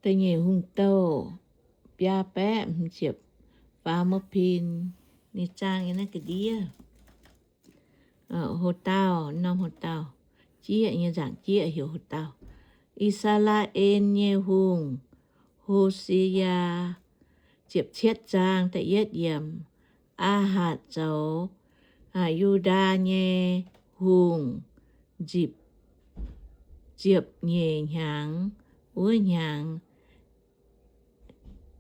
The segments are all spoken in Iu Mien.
Da'nyeic Hungh Douh biaa baeqv hmz ziepc faam mv pin, ninh zaang nyei naaiv ga'ndiev. Ho dauh, norm ho dauh, jieqv nyei, nzaangc jieqv heuc ho dauh. I^saa^laa^en nyei hungh, Ho^se^yaa, ziepc cietv zaang da'yietv yiemc. Aa^hatc zoux Yu^ndaa nyei hungh nzipc ziepc nyeic hnyangx. Wuov hnyangx,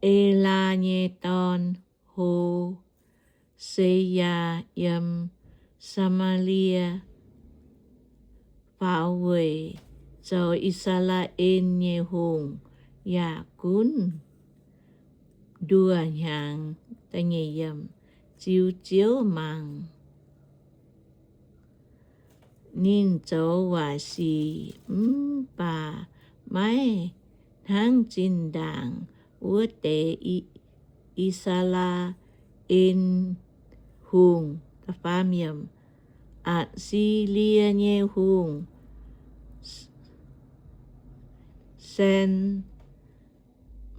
Elaa nyei dorn, Ho^se^yaa, yiem Saa^maa^lie faaux weic zoux I^saa^laa^en nyei hungh yaac gunv nduoh hnyangx. Ziux Ziouv mangc. Ninh zoux waaic sic mv baac maiv hnangv zinh ndaangc wuov deix I^saa^laa^en hungh. Atc^si^lie nyei hungh, San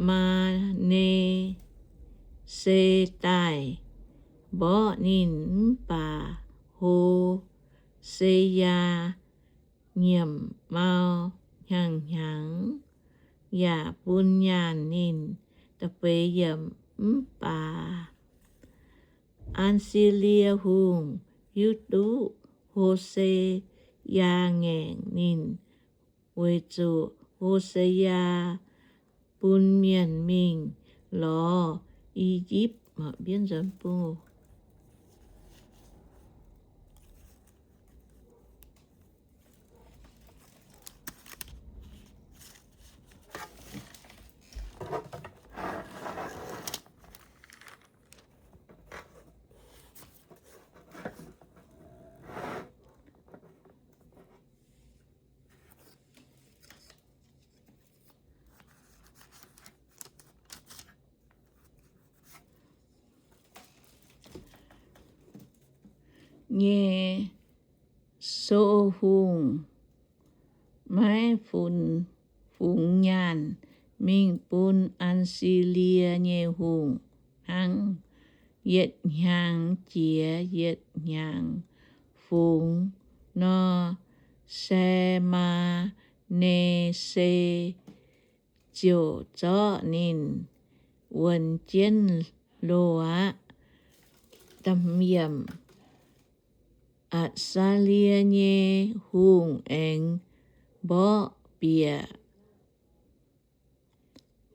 Maa^ne^se, daaih mborqv ninh mv baac Ho^se^yaa nyiemc mau hnyangx-hnyangx yaac bun nyaanh ninh. Mv baac Atc^si^lie Hungh hiuv duqv Ho^se^yaa ngaengc ninh, weic zuqc Ho^se^yaa bun mienh mingh lorz I^yipv. Nyei sou hungh maiv funx fungx nyaanh mingh bun Atc^si^lie nyei hungh hnangv. Yietc hnyangx jiex yietc hnyangx fungx nor, Saa^maa^ne^se ziouc zorqv ninh wuonx jienv loz aqv. Atc^saa^lie nyei hungh aengx mborqv bieqc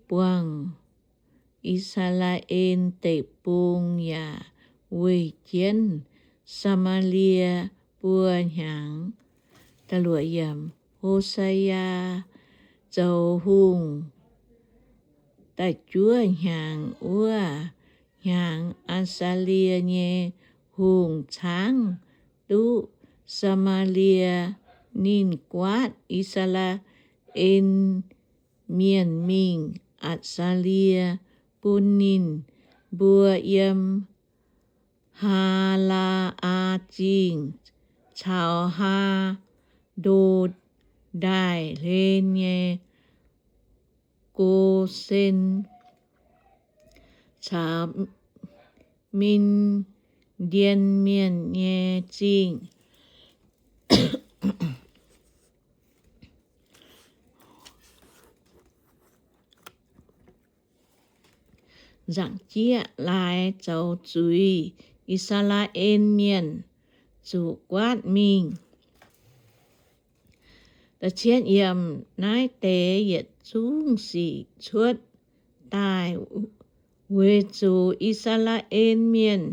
buangh I^saa^laa^en Deic-Bung yaac weih jienv Saa^maa^lie buo hnyangx. Ho^saa^yaa zoux hungh da'juov hnyangx wuov hnyangx, Atc^saa^lie nyei hungh caangv duqv Saa^maa^lie. Ninh guaatv I^saa^laa^en Mienh mingh Atc^saa^lie, bun ninh mbuo yiem Haa^laa^aa Zingh caux Haa^ndo Ndaaih hlen nyei Gosen caux Min^ndien Mienh nyei zingh. Nzaangc jieqv laaix zoux zuiz, I^saa^laa^en Mienh zuqc guaatv mingh. Naaiv deix yietc zungv sic cuotv daaih weic zuqc I^saa^laa^en Mienh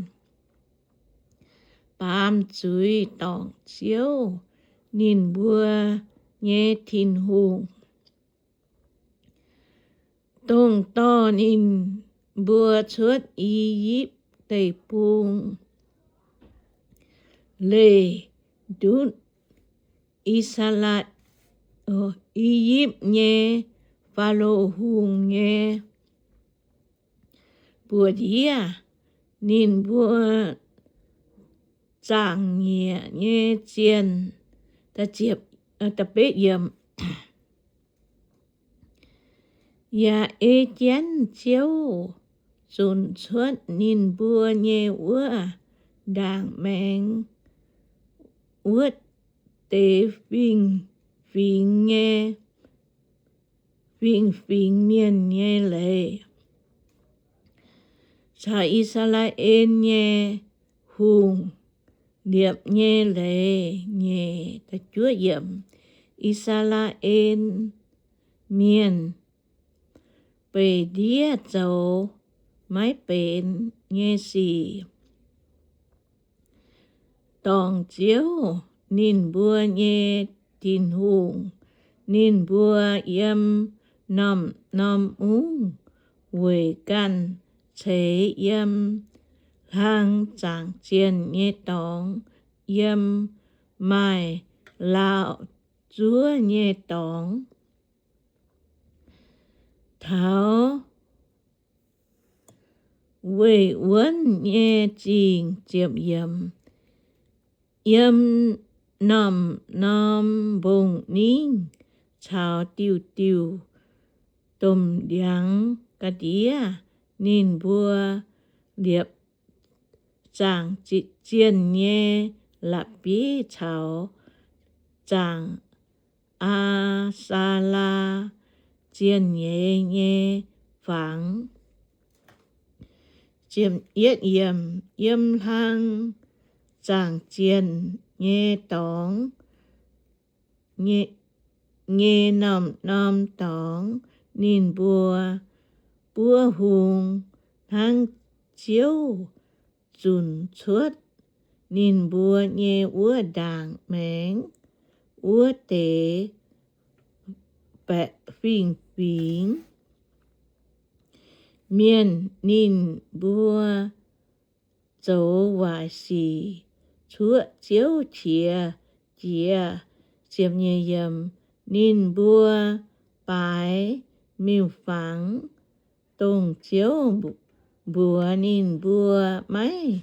baamz zuiz dorngc Ziouv, ninh mbuo nyei Tin-Hungh, dongh dorh ninh mbuo cuotv I^yipv Deic-Bung, leih ndutv I^saa^laa, I^yipv nyei Faalo Hungh nyei buoz-ndiev, ninh mbuo zaangc nyieqc nyei zienh. yaac ei jienv Ziouv zunc cuotv ninh mbuo nyei wuov ndaangc maengx wuov deix fingx-fingx nyei, fingx-fingx mienh nyei leiz, caux I^saa^laa^en nyei hungh liepc nyei leiz nyei. I^saa^laa^en Mienh beih ndiev zoux maiv benx nyei sic, dorngc Ziouv, ninh mbuo nyei Tin-Hungh, ninh mbuo yiem norm-norm mungv weic ganh ceix yiem hlang zaangc zienh nyei dorngx, yiem maaih lauh zuov nyei dorngx, taux weih wuonv nyei zingh. Yiem norm-norm mbong-ningv caux diuh diuh domh ndiangx ga'ndiev, ninh mbuo liepc zaangc zienh nyei la'bieiv caux zaangc Aa^saa^laa Zienh Nyeiz nyei Fangx. Yiem hlang zaangc zienh nyei dorngx nyei norm-norm dorngx, ninh mbuo buov hung hnangv Ziouv zunc cuotv ninh mbuo nyei wuov ndaangc maengx wuov deix baeqc fingx-fingx mienh. Ninh mbuo zoux waaic sic cuoqv Ziouv qiex jiez. Ninh mbuo baaix miuc-fangx, dongh Ziouv mbuox ninh mbuo maiv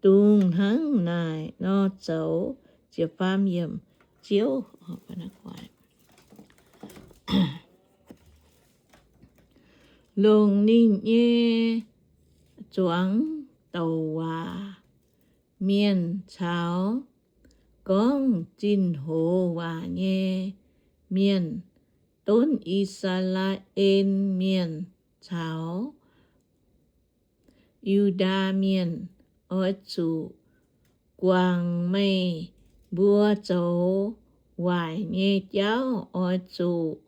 dungx hnangv naaic nor zoux. Ziouv longc ninh nyei zuangx douc waac mienh caux gorngv zinh hoz waac nyei mienh, donv I^saa^laa^en Mienh caux Yu^ndaa Mienh, oix zuqc guangc meih mbuo zoux waaic nyei jauv. Oix zuqc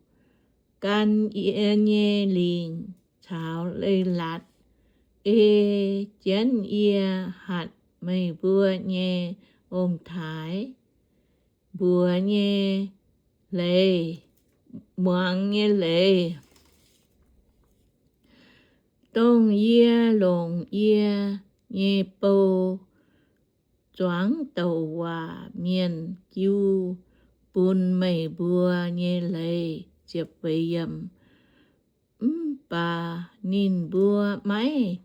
gan yie nyei lingc caux leiz-latc ei jienv yie hatc meih mbuo nyei ong-taaix mbuox nyei leiz, muangx nyei leiz, dongh yie longc yie nyei bou zuangx douc waac mienh jiu bun meih mbuo nyei leiz. Mv baac ninh mbuo maiv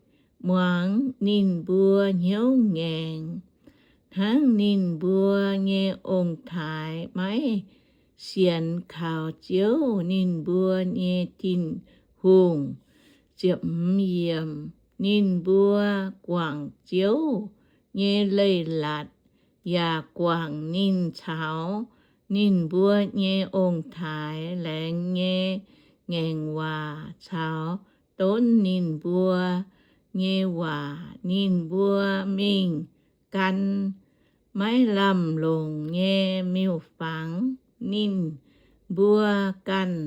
muangx. Ninh mbuo hnyouv ngaengc hnangv ninh mbuo nyei ong-taaix maiv sienx kaux Ziouv, ninh mbuo nyei Tin-Hungh. Ninh mbuo guangc Ziouv nyei leiz-latc, yaac guangc ninh caux ninh mbuo nyei ong-taaix laengz nyei ngaengc waac caux donv ninh mbuo nyei waac. Ninh mbuo mingh gan maiv lamh longc nyei miuc-fangx. Ninh mbuo ganh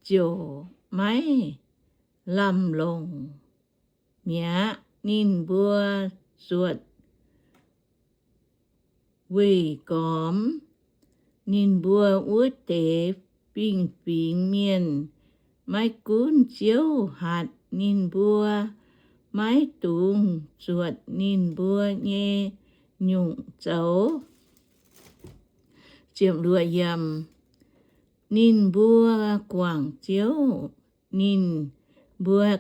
ziouc maiv lamh longc mi'aqv. Ninh mbuo zuotc weih gormx ninh mbuo wuov deix fingx-fingx mienh. Maiv gunv Ziouv hatc ninh mbuo, maiv dungx zuotc ninh mbuo nyei nyungc zoux. Ninh mbuo guangc Ziouv, ninh mbuo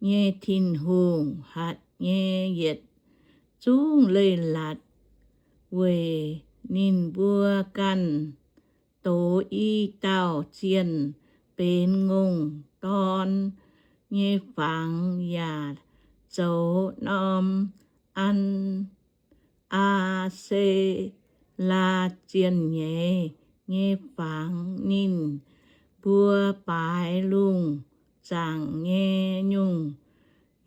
nyei Tin-Hungh, hatc nyei yietc zungv leiz-latc, weic ninh mbuo ganh doz i dauh zienh benx ngongh dorn nyei fangx yaac zoux norm An- Aa^se^laa zienh nyeiz nyei fangx. Ninh mbuo baaix lungh zaangc nyei nyungc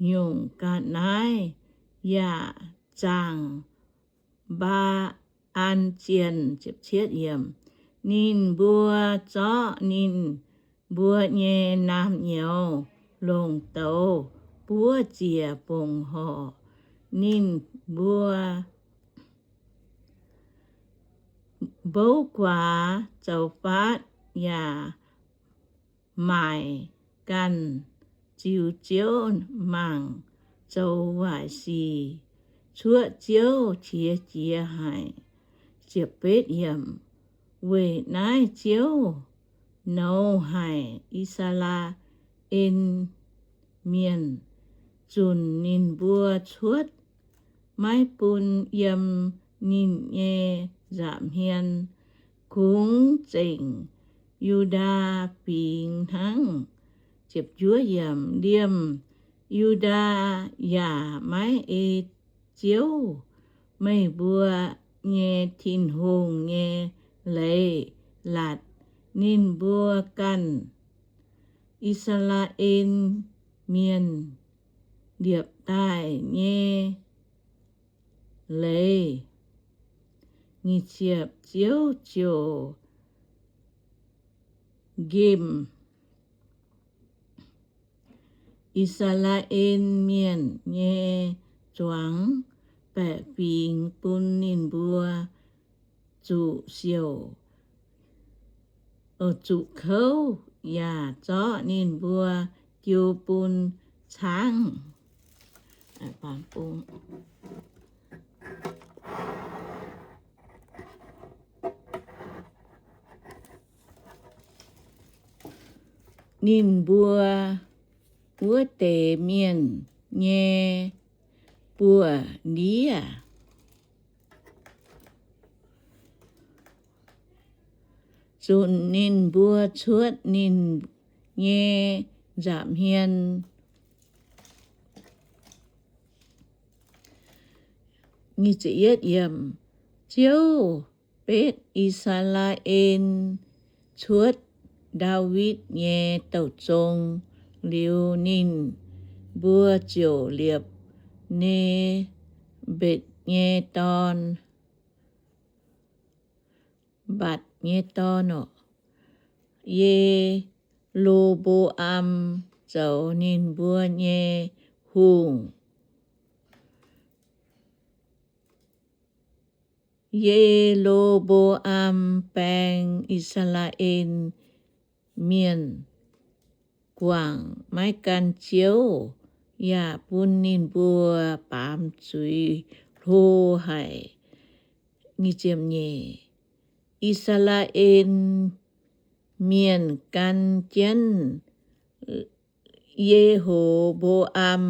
nyungc ga'naaiv yaac zaangc Mbaa^an zienh. Ninh mbuo zorqv ninh mbuo nyei naamh nyouz longc douz buov ziec fongc horc. Ninh mbuo mbouv guaax zoux faatv yaac maaic ganh ziux Ziouv mangc zoux waaic sic, cuoqv Ziouv qiex jiez haic. Weic naaiv Ziouv nouz haic I^saa^laa^en Mienh, zunc ninh mbuo cuotv, maiv bun yiem ninh nyei nza'hmien, kungx zengc Yu^ndaa Fingx hnangv. Liemh Yu^ndaa yaac maiv ei Ziouv, meih mbuo nyei Tin-Hungh, nyei leiz-latc. Ninh mbuo ganh I^saa^laa^en Mienh liepc daaih nyei leiz. Ziouv ziouc nqemh I^saa^laa^en Mienh nyei zuangx baeqc fingx bun ninh mbuo zuqc siouc, zuqc kouv, yaac zorqv ninh mbuo jiu bun caangv. Ninh mbuo wuov deix mienh nyei buoz-ndiev zunc ninh mbuo cuotv ninh nyei nza'hmien. Ziouv betv I^saa^laa^en cuotv Ndaawitv nyei douh zong liuz, ninh mbuo ziouc liepc Ne^mbetc nyei dorn, Mbatc nyei dorn, Ye^lo^mbo^am, zoux ninh mbuo nyei hungh. Ye^lo^mbo^am baeng I^saa^laa^en Mienh guangc maiv gan Ziouv, yaac bun ninh mbuo baamz zuiz hlo haic. I^saa^laa^en Mienh gan jienv Ye^ho^mbo^am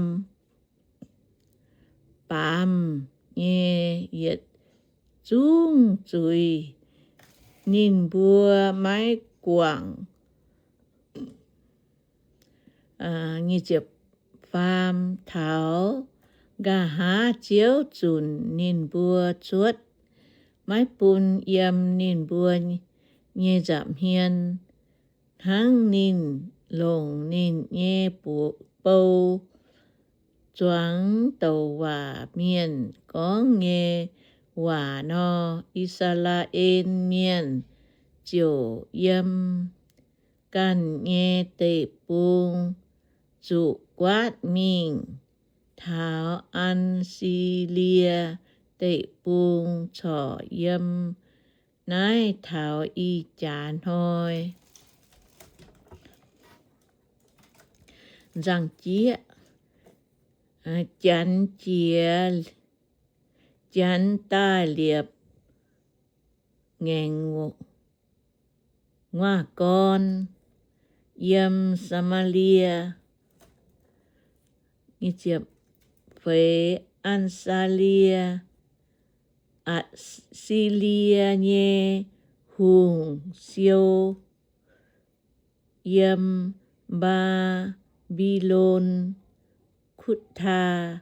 baamz nyei yietc zungv zuiz. Ninh mbuo maiv guangc. Faam taux nqa'haav Ziouv zunc ninh mbuo cuotv, maiv bun yiem ninh mbuo nyei nza'hmien, hnangv ninh longc ninh nyei bou zuangx douc waac mienh gorngv nyei waac nor. I^saa^laa^en Mienh ziouc yiem ganh nyei deic-bung zuqc guaatv mingh taux An^si^lie Deic-Bung, corc yiem naaiv taux ih jaax hnoi. Nzangc-jieqv, janx jiex, janx daaih liepc ngaengc nguaaz-gorn yiem Saa^maa^lie, feix An^saa^lie, Atc^si^lie nyei hungh siou. yiem Mbaa^mbi^lon, Kutv^taa,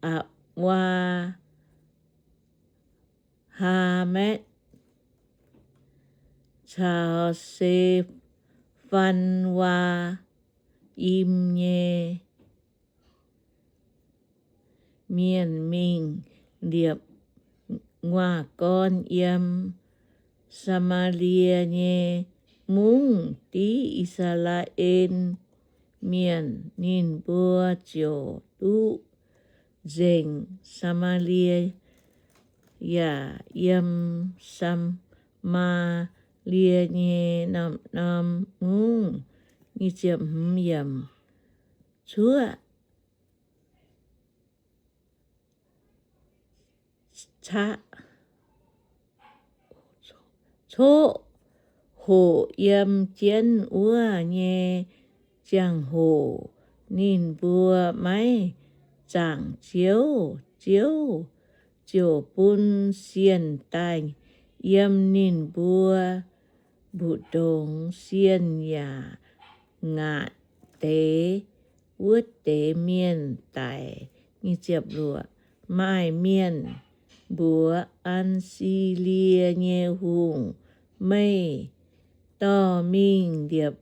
Apc^waa, Haamatv caux Se^faan^waa^im nyei mienh mingh liepc nguaaz-gorn yiem Saa^maa^lie nyei mungv div I^saa^laa^en Mienh. Ninh mbuo ziouc duqv nzengc Saa^maa^lie, yaac yiem Saa^maa^lie nyei norm-norm mungv. Cuotv coqv hoqc yiem jienv wuov nyei ziangh hoc, ninh mbuo maiv zaangc Ziouv. Ziouv ziouc bun sienh daaih yiem ninh mbuo mbu'ndongx. Sienh yaac ngaatc deix wuov deix mienh daic. Maaih mienh mbuox An^si^lie nyei hungh, Meih dorh mingh liepc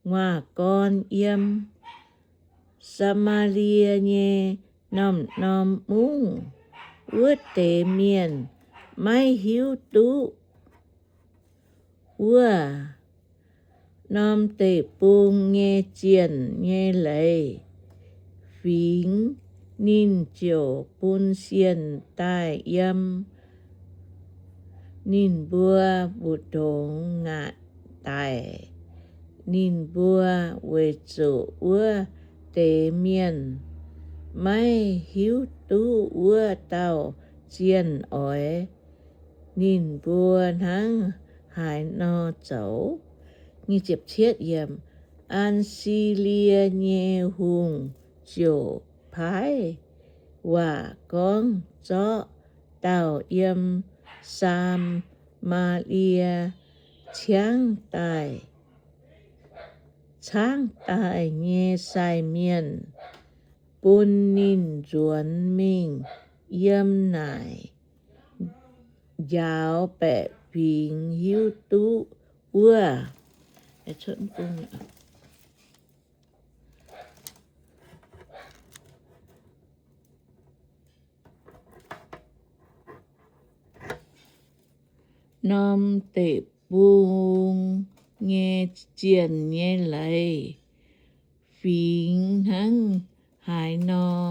nguaaz-gorn yiem Saa^maa^lie nyei norm-norm mungv. Wuov deix mienh maiv hiuv duqv wuov norm deic-bung nyei zienh nyei leiz. Fingx ninh ziouc bun sienh daaih yiem ninh mbuo mbu'ndongx ngaatc daic. Ninh mbuo weic zuqc wuov deix mienh maiv hiuv duqv wuov dauh zienh oix ninh mbuo hnangv haaix nor zoux. An^si^lie nyei hungh ziouc paaiv waac gorngv zorqv dauh yiem Saa^maa^lie ciangv daaih, caangv daaih nyei sai mienh, bun ninh nzuonx mingh yiem naaic njaaux baeqc fingx hiuv duqv wuov norm deic-bung nyei zienh nyei leiz, fingx hnangv haaix nor.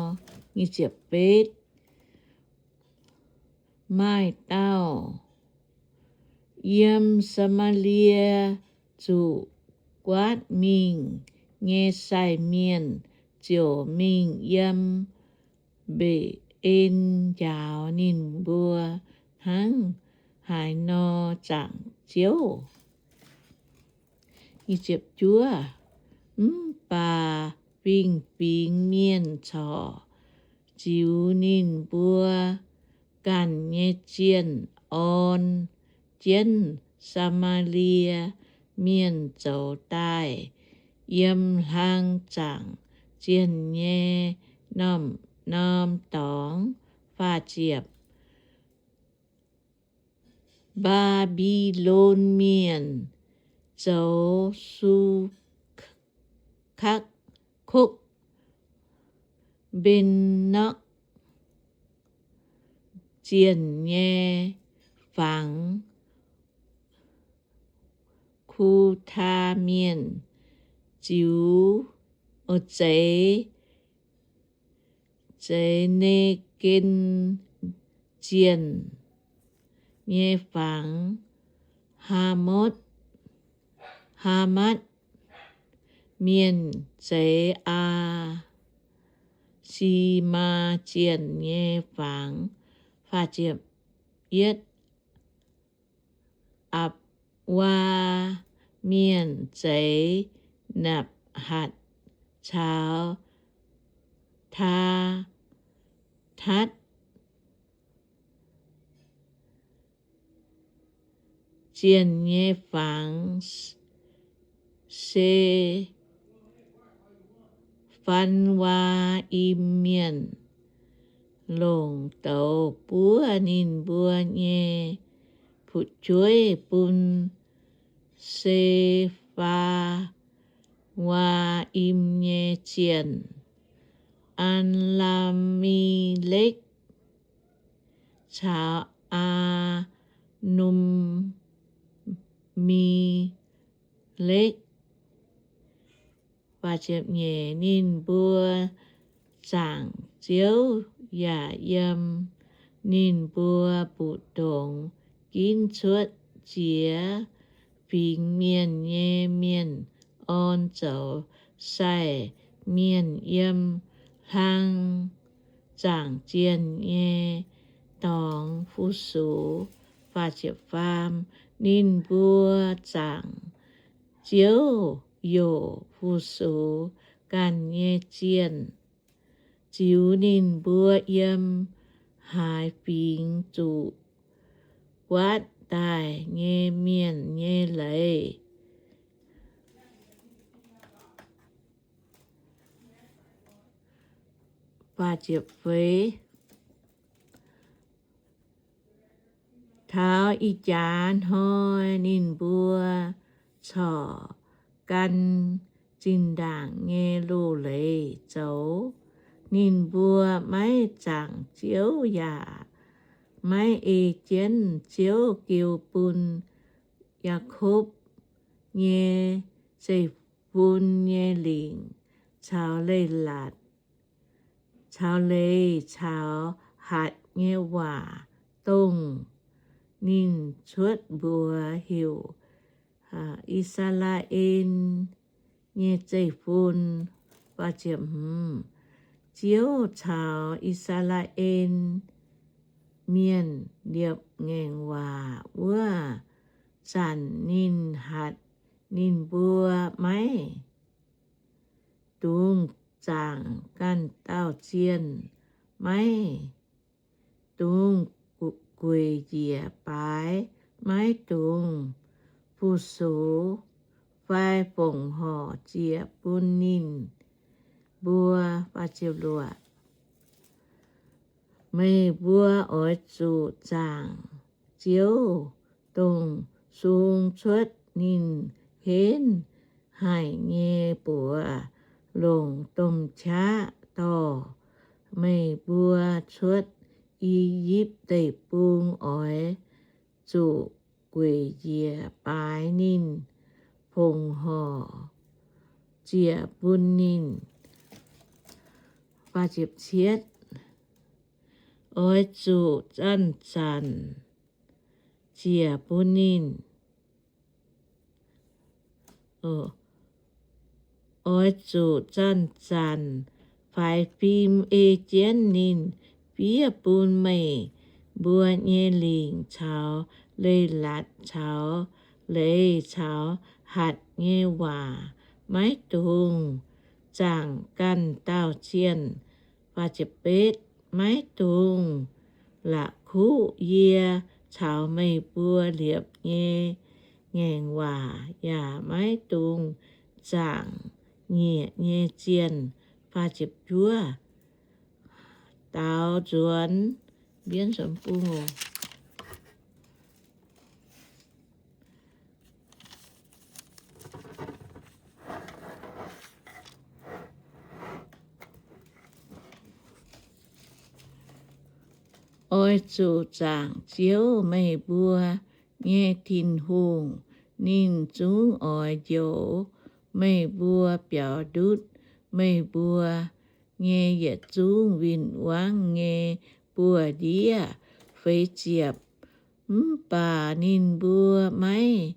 Maaih dauh yiem Saa^maa^lie zuqc guaatv mingh nyei sai mienh ziouc mingh yiem Mbetc^en njaaux ninh mbuo hnangv haaix nor zaangc Ziouv. Mv baac fingx-fingx mienh corc ziux ninh mbuo ganh nyei zienh orn jienv Saa^maa^lie Mienh zoux daaih yiem hlang zaangc zienh nyei norm-norm dorngx. Faah ziepc Mbaa^mbi^lon Mienh zoux Su^kakc, Kokc, Mben^nokc zienh nyei fangx, Ku^taa Mienh ziux, zeix, zeix Ne^gen zienh nyei fangx, Haa^motv, Haamatv Mienh zeix Aa^si^maa zienh nyei fangx. Apc^waa Mienh zeix Napc^hatc caux Taa^tatv zienh nyei fangx, Se- faan waa im mienh longc douz buov ninh mbuo nyei fu'jueiv bun Se- faa waa im nyei zienh, Aa^laa^mi^lekv caux Aa^noo^mi^lekv. Ninh mbuo zaangc Ziouv yaac yiem ninh mbuo mbu'ndongx ginv cuotv jiex fingx mienh nyei mienh orn zoux sai mienh yiem hlang zaangc zienh nyei dorngx fu-sux. Ninh mbuo zaangc Ziouv youc fu-sux ganh nyei zienh, ziux ninh mbuo yiem haaix fingx zuqc guaatv daaih nyei mienh nyei leiz. Taux ih jaax hnoi ninh mbuo corc gan zinh ndaangc nyei loz-leiz zoux. Ninh mbuo maiv zaangc Ziouv yaac maiv ei jienv Ziouv giu bun Yaakopv nyei zeiv-fun nyei lingc caux leiz-latc caux leiz caux hatc nyei waac, dongh ninh cuotv mbuox heuc I^saa^laa^en nyei zeiv-fun. Ziouv caux I^saa^laa^en Mienh liepc ngaengc waac wuov zanc ninh hatc ninh mbuo maiv dungx zaangc ganh dauh zienh, maiv dungx gueic njiec baaix, maiv dungx fu-sux fai fongc horc ziec bun ninh mbuo. Meih mbuo oix zuqc zaangc Ziouv, dongh sung cuotv ninh henv haic nyei buoz longc domh qaqv dorh meih mbuo cuotv I^yipv Deic-Bung. Oix zuqc gueic njiec baaix ninh, fongc horc ziec bun ninh. Oix zuqc zanc-zanc ziec bun ninh. Oix zuqc zanc-zanc faix fim ei jienv ninh fiev bun meih mbuo nyei lingc caux leiz-latc caux leiz caux hatc nyei waac. Maiv dungx zaangc ganh dauh zienh. Maiv dungx la'kuqv yie caux meih mbuo liepc nyei ngaengc waac, yaac maiv dungx zaangc nyiec nyei zienh. Daaux nzuonx mbienv nzuonx bung oc. Oix zuqc zaangc Ziouv, meih mbuo nyei Tin-Hungh. Ninh zungv oix njoux meih mbuo, biaux ndutv meih mbuo nyei yietc zungv win-wangv nyei buoz-ndiev feix ziepc. Mv baac ninh mbuo maiv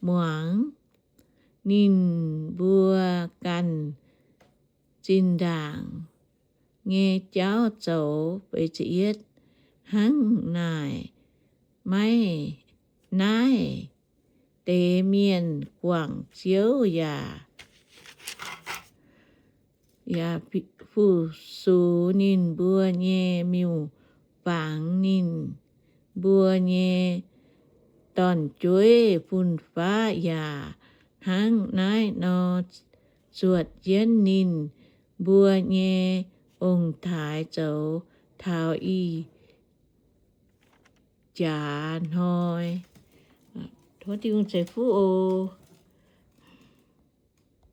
muangx. Ninh mbuo ganh zinh ndaangc nyei jauv zoux. Hnangv naaic, maiv naaiv deix mienh guangc Ziouv yaac, yaac fu-sux ninh mbuo nyei miuc-fangx. Ninh mbuo nyei dorn-jueiv fun-faqv yaac hnangv naaiv nor zuotc jienv ninh mbuo nyei ong-taaix zoux taux ih jaax hnoi. Tov Tin-Hungh ceix fuqv oc.